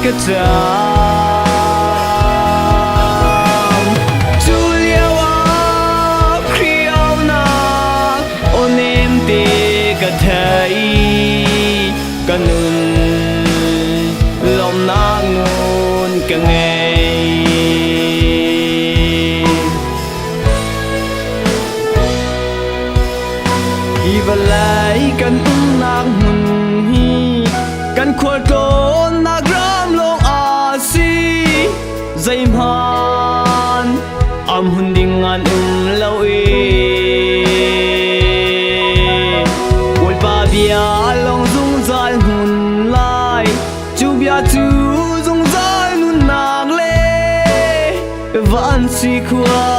ka cam. Cu lio ah Khrih auhnak aw nem te ka thei. Ka nun lawmhnak ngun ka ngei. Hi vawlei kan umnak hmun hi kan khualtlawnnak ram lawng a si. Zeihmanh am hun ding an um lo i Bawipa bia lawng zungzal hmun lai. Cu bia cu zungzal nunnak le van sui khua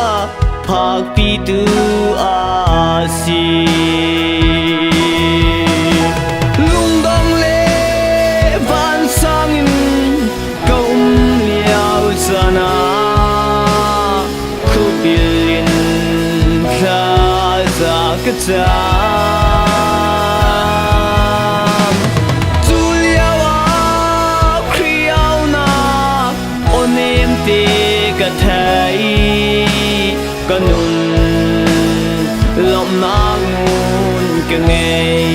phakpitu a si. Lungdong le vansang in ka um lio caan ah khupil in thla za ka cam. Cu lio ah Khrih auhnak aw nem te ka thei. Ka nun lawmhnak ngun ka ngei.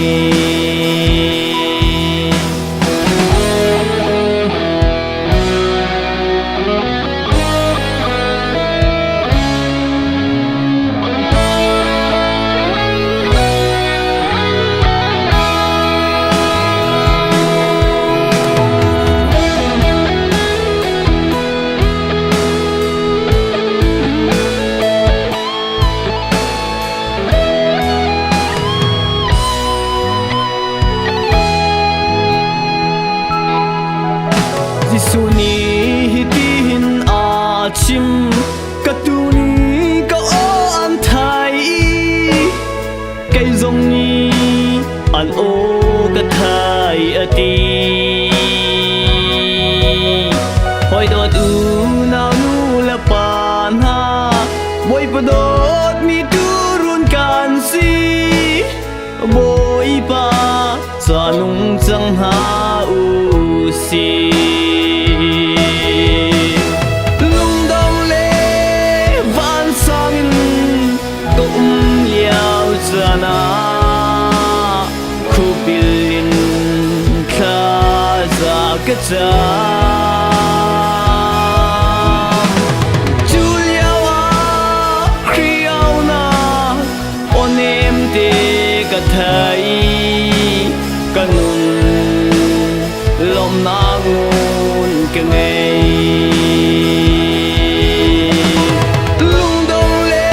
Jesuh nih hitihin a chim, ka tuu nih ka aw an thai i kei zong nih an aw ka thai a ti. Hawi dawt unau nu le pa hna, Bawipa dawtmi tuurun kan si. Bawipa ca nung cang hna u sih. Lungdong le vansang in ka um lio caan ah khupil in thla za ka cam. Cu lio ah Khrih auhnak aw nem te ka thei. Ka nun lawmhnak ngun ka ngei. Lungdong le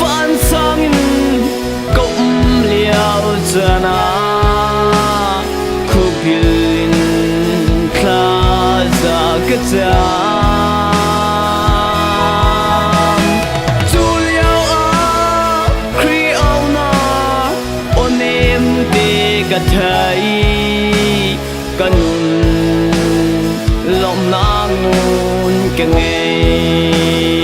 vansang in ka um lio caan ah khupil in thla za ka cam. Cu lio ah Khrih auhnak aw nem te ka thei. Ka nun lawmhnak ngun ka ngei.